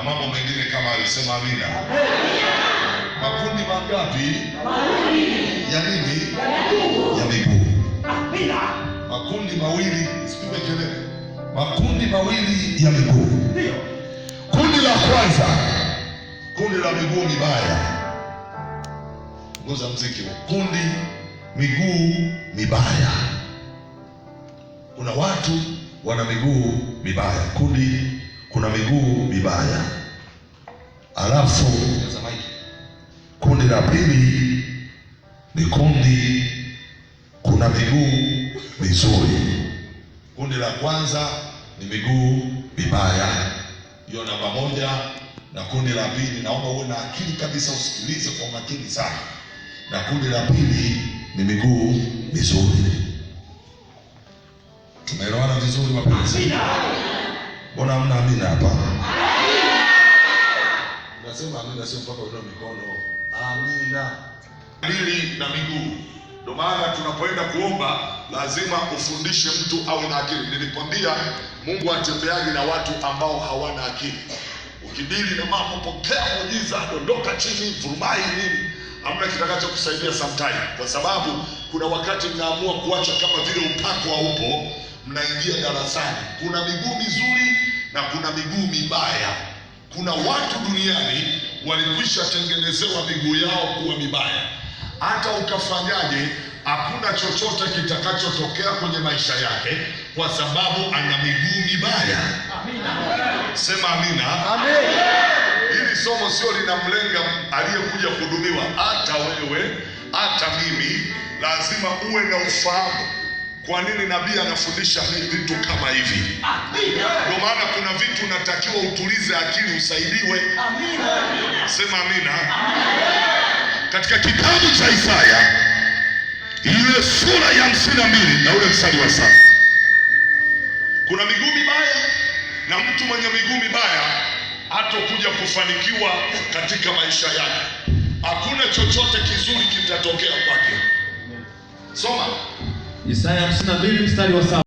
na mambo mengine kama alisema. Amina. Makundi mangapi? Ya nini? Ya miguu. Makundi mawili, sipige kelele. Makundi mawili ya miguu. Kundi la kwanza, kundi la miguu mibaya. Ngoza mziki huo. Kundi miguu mibaya. Kuna watu wana miguu mibaya. Kundi kuna miguu mibaya. Alafu kundi la pili ni kundi kuna miguu mizuri. Kundi la kwanza ni miguu mibaya, hiyo namba moja, na kundi la pili, naomba uwe na akili kabisa, usikilize kwa makini sana. Na kundi la pili ni miguu mizuri. Tumeelewana vizuri wapenzi? Mbona hamna amina hapa? Nasema amina sio mpaka uinue mikono. Amina. Mwili na miguu. Ndio maana tunapoenda kuomba lazima ufundishe mtu awe na akili. Nilikwambia Mungu atembeaje na watu ambao hawana akili. Ukidili na mambo, pokea muujiza, dondoka chini, vurumai nini, hamna kitakachokusaidia sometime, kwa sababu kuna wakati mnaamua kuacha kama vile upako haupo, mnaingia darasani. Kuna miguu mizuri na kuna miguu mibaya. Kuna watu duniani walikwisha tengenezewa miguu yao kuwa mibaya. Hata ukafanyaje, hakuna chochote kitakachotokea kwenye maisha yake, kwa sababu ana miguu mibaya. Sema amina. Hili somo sio linamlenga aliyekuja kuhudumiwa, hata wewe, hata mimi lazima uwe na ufahamu kwa nini nabii anafundisha vitu kama hivi. Ndio maana kuna vitu unatakiwa utulize akili usaidiwe. Sema amina. Katika kitabu cha Isaya ile sura ya 52 na ule mstari wa 7, kuna miguu mibaya, na mtu mwenye miguu mibaya hatokuja kufanikiwa katika maisha yake. Hakuna chochote kizuri kitatokea kwake. Soma Isaya 52 mstari wa 7.